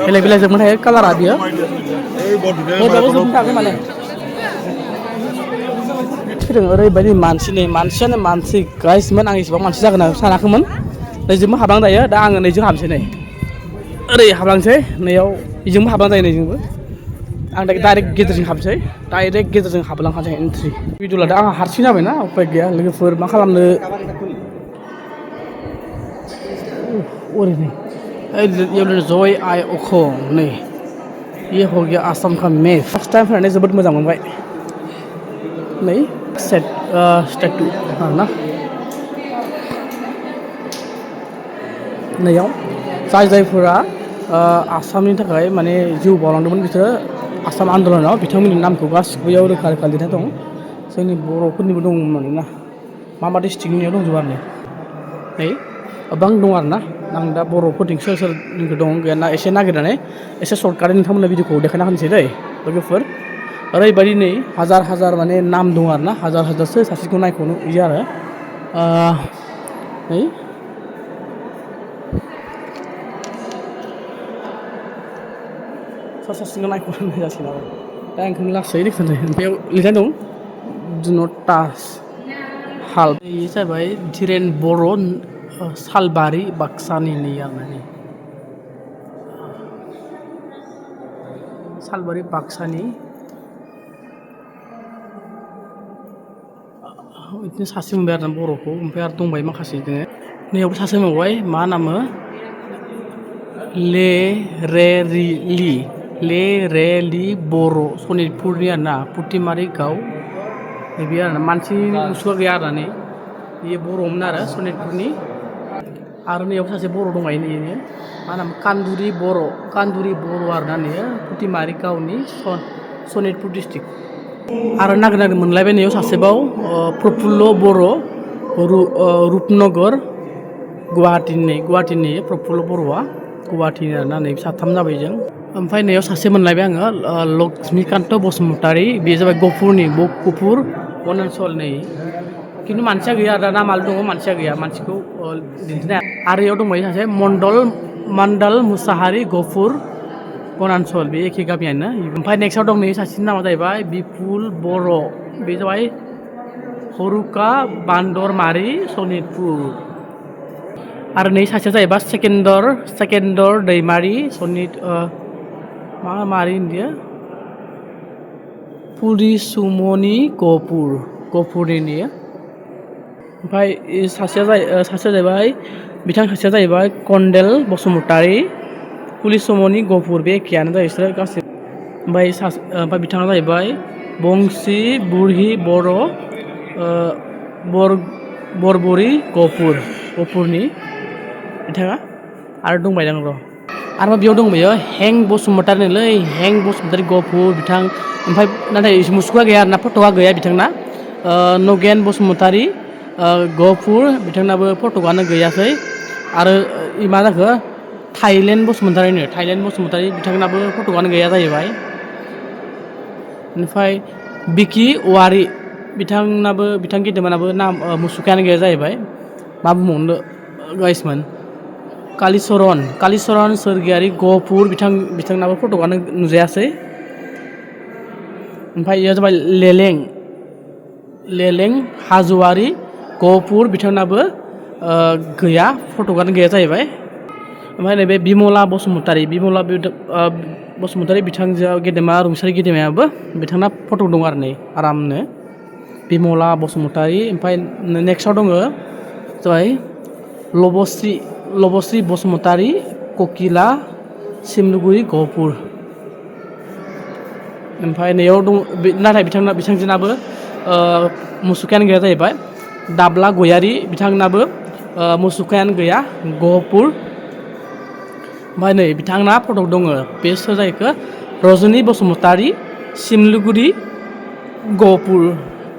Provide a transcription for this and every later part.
बेलेग बेलेग जोबनो थायो कालारा बियो माने फैदों ओरैबायदि मानसि नै मानसियानो मानसि गाइसमोन आं इसेबां मानसि जागोन होनना सानाखैमोन नैजोंबो हाबलां दायो दा आङो नैजों हाबसै नै ओरै हाबलांसै नैयाव बेजोंबो हाबलां जायो नैजोंबो आं दा डाइरेक्ट गेजेरजों हाबसै डाइरेक्ट गेजेरजों हाबलांखासै एन्ट्रि भिडिअ लादों आंहा हारसिं जाबायना उपाय गैया लोगोफोर मा खालामनो ओरै नै जय आइ अखं नै ये हो गया आसाम का मेप फार्स्ट टाइम फैनानै जोबोद मोजां मोनबाय नै स्टेटु आरोना नैयाव जायफोरा आसामनि थाखाय माने जिउ बावलांदोंमोन बिसोरो आसाम आन्दलनाव बिथांमोननि नामखौ गासिबो बेयाव रोखा रोखा लिरनाय दं जोंनि बर'फोरनिबो दं मानोना मा डिस्ट्रिक्टनियाव दंजोबो आरो नै गोबां दं आरो ना आं दा बर'फोरनि सोर सोरनिखौ दं गैया एसे नागिरनानै एसे सर्टकाटै नोंथांमोननो भिडिअखौ देखायना होनोसै दै लोगोफोर ओरैबायदि नै हाजार हाजार माने नाम दं आरो ना हाजार हाजारसो सासेखौ नायख'नो इयो आरो नै सासेखौ नायख'नो जासिगोन आरो दा ओंखायनो लासै खोन्थाय ओमफ्राय लिरनाय दं डु नट टाच हाल बेयो जाबाय धीरेन बर' सालबारि बाक्सानि नै आरो नै सालबारि बाक्सानि बिदिनो सासे मोनबाय आरो बर'खौ ओमफ्राय आरो दंबाय माखासे बिदिनो नैयावबो सासे मोनबाय मा नामो ले रे लि बर' सनितपुरनि आरो ना पुथिमारि गाव बे आरो मानसिनि मुसुखा गैया आरो नै बेयो बर'मोन आरो सनितपुरनि आरो नैयाव सासे बर' दंबायो नैयो मा नाम कान्दुरि बर' आरो ना नैयो पुथिमारि गावनि सनितपुर डिस्ट्रिक्ट आरो नागिर मोनलायबाय नैयाव सासेबाव प्रफुल्ल बर' रुपनगर गुवाहाटीनि प्रफुल्ल बर'आ गुवाहाटीनि आरोना नै साथाम जाबाय जों ओमफ्राय नैयाव सासे मोनलायबाय आङो लक्ष्मिकान्त बसुमतारी बेयो जाबाय गफुर वनान्चल नै खिन्थु मानसिया गैया आरो नामाल' दङ मानसिया गैया मानसिखौ दिन्थिनाय आरो इयाव दंबायो सासे मण्डल मुसाहारि गफुर वनान्चल बे एखे गामियानो ओमफ्राय नेक्स्टआव दं नै सासेनि नामा जाहैबाय बिपुल बर' बे जाबाय हरुका बान्दरमारि सनितपुर आरो नै सासेया जाहैबाय सेकेन्दर दैमारि मारि होनदों पुरिसुमनि गहपुरनि ओमफ्राय सासेया जाहैबाय सासेया जाहैबाय कन्डेल बसुमतारी पुलिसुमनि गहपुर बे एखेयानो जायो बिसोरो गासैबो ओमफ्राय बिथाङा जाहैबाय बंसि बुरहि बर' बरबरि गहपुरनि बिथाङा आरो दंबायदां र' आरो बेयाव दंबायो हें बसुमतारी गहपुर बिथां ओमफ्राय नाथाय मुसुखा गैया आरोना फट'आ गैया बिथांना नगेन बसुमतारी गहपुर बिथांनाबो फट'आनो गैयासै आरो मा जाखो थाइलेण्ड बसुमतारी बिथांनाबो फट'आनो गैया जाहैबाय ओमफ्राय बिकि औवारि बिथां गेदेमानाबो नाम मुसुखायानो गैया जाहैबाय मा बुंबावनो गाइसमोन कालिचरन सोरगियारि गहपुर बिथांनाबो फट'आनो नुजायासै ओमफ्राय इयो जाबाय लेलें हाज'वारि गहपुर बिथांनाबो गैया फट'आनो गैया जाहैबाय ओमफ्राय नैबे बिमला बसुमतारी बिथांजोआ गेदेमा रुंसारि गेदेमायाबो बिथांना फट' दं आरो नै आरामनो बिमला बसुमतारी ओमफ्राय नेक्स्टआव दङ जाबाय लबश्री बसुमतारी ककिला सिमलुगुरि गहपुर ओमफ्राय नैयाव दं नाथाय बिथांजोनाबो मुसुखायानो गैया जाहैबाय दाब्ला गयारि बिथांनाबो मुसुखायानो गैया गहपुर ओमफ्राय नै बिथांना फट' दङ बे सोर जाहैखो रजनि बसुमतारी सिमलुगुरि गहपुर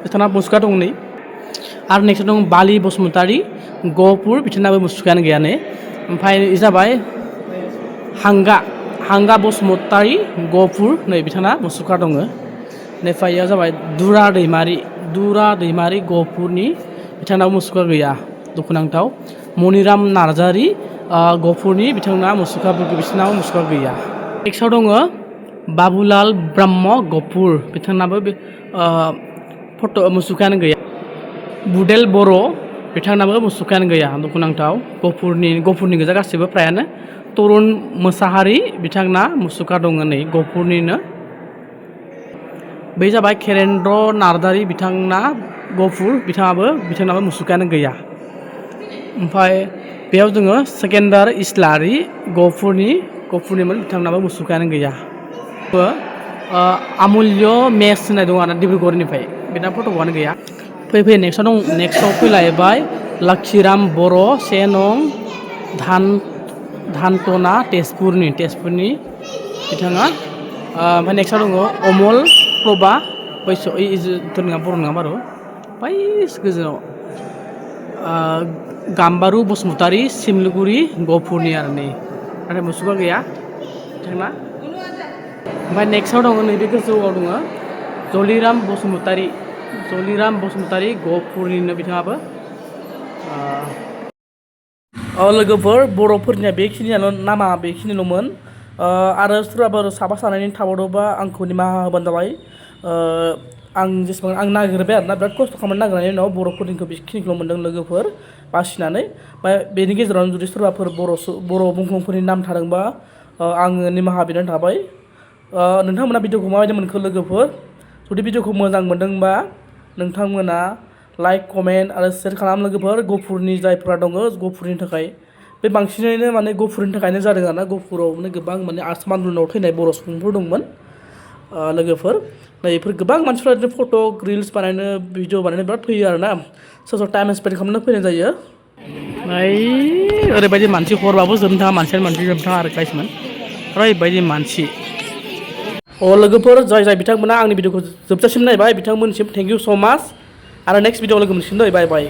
बिथांना मुसुखा दं नै आरो नेक्स्ट दं बालि बसुमतारी गहपुर बिथांनाबो मुसुखायानो गैया नै ओमफ्राय जाबाय हांगा बसुमतारी गहपुर नै बिथांना मुसुखा दङ ओमफ्राय इयाव जाबाय दुरा दैमारि गहपुरनि बिथांनाबो मुसुखा गैया दुखुनांथाव मनिराम नार्जारि गफुरनि बिथांना मुसुखा बिसोरनाव मुसुखा गैया नेक्स्टआव दङ बाबुलाल ब्रह्म गफुर बिथांनाबो फट' मुसुखायानो गैया बुदेल बर' बिथांनाबो मुसुखायानो गैया दुखुनांथाव गफुरनि गोजा गासैबो फ्रायानो तरुन मोसाहारि बिथांना मुसुखा दङ नै गफुरनिनो बै जाबाय खेरेन्द्र नार्जारि बिथांना गफुर बिथांनाबो मुसुखायानो गैया ओमफ्राय बेयाव जोङो सेकेन्डार इस्लारि गफुरनिमोन बिथांनाबो मुसुखायानो गैया आमुल्य मेस होननाय दं आरो डिब्रुगड़निफ्राय बेना फट'आनो गैया फैयै नेक्स्टआव फैलायबाय लाखिराम बर' से नं धानटना तेजपुरनि बिथाङा ओमफ्राय नेक्स्टआव दङ अमल प्रभा नङा बर' नङा बारु बै गोजौआव गाम्बारु बसुमतारी सिमलुगुरि गफुरनि आरो नै नाथाय मुसुखा गैया बिथांना ओमफ्राय नेक्स्टआव दङ नैबे गोजौआव दङ जलिराम बसुमतारी गफुरनिनो बिथाङाबो लोगोफोर बर'फोरनिया बेखिनियानो नामा बेखिनिल'मोन आरो सोरबाफोर साफा सानैनि थाबावदोंबा आंखौ निमाहा होबानो जाबाय आं जेसेबां आं नागिरबाय आरोना बिराद खस्थ' खालामनानै नागिरनायनि उनाव बर'फोरनिखौ बेखिनिखौल' मोन्दों लोगोफोर बासिनानै ओमफ्राय बेनि गेजेरावनो जुदि सोरबाफोर बर' बुंफुंफोरनि नाम थादोंबा आङो निमाहा बिनानै थाबाय नोंथांमोना भिडिअखौ माबायदि मोनखो लोगोफोर जुदि भिडिअखौ मोजां मोनदोंबा नोंथांमोना लाइक कमेन्ट आरो शेयार खालाम लोगोफोर गफुरनि जायफोरा दङ गफुरनि थाखाय बे बांसिनैनो माने गफुरनि थाखायनो जादों आरोना गफुराव माने गोबां माने आसमान रुनाव थैनाय बर' सुबुंफोर दंमोन लोगोफोर बेफोर गोबां मानसिफ्रा बिदिनो फट' रिल्स बानायनो भिडिअ बानायनो बिराद फैयो आरोना सोरबा टाइम स्पेन्ड खालामनो फैनाय जायो ओरैबायदि मानसि हरबाबो जोबनो थाङा मानसि जोबनो थाङा आरो गाइसमोन ओरैबायदि मानसि लोगोफोर जाय बिथांमोना आंनि भिडिअखौ जोबजासिम नायबाय बिथांमोननिसिम थेंक इउ स' माच आरो नेक्स्ट भिडिअ लोगो मोनसिगोन बाय बाय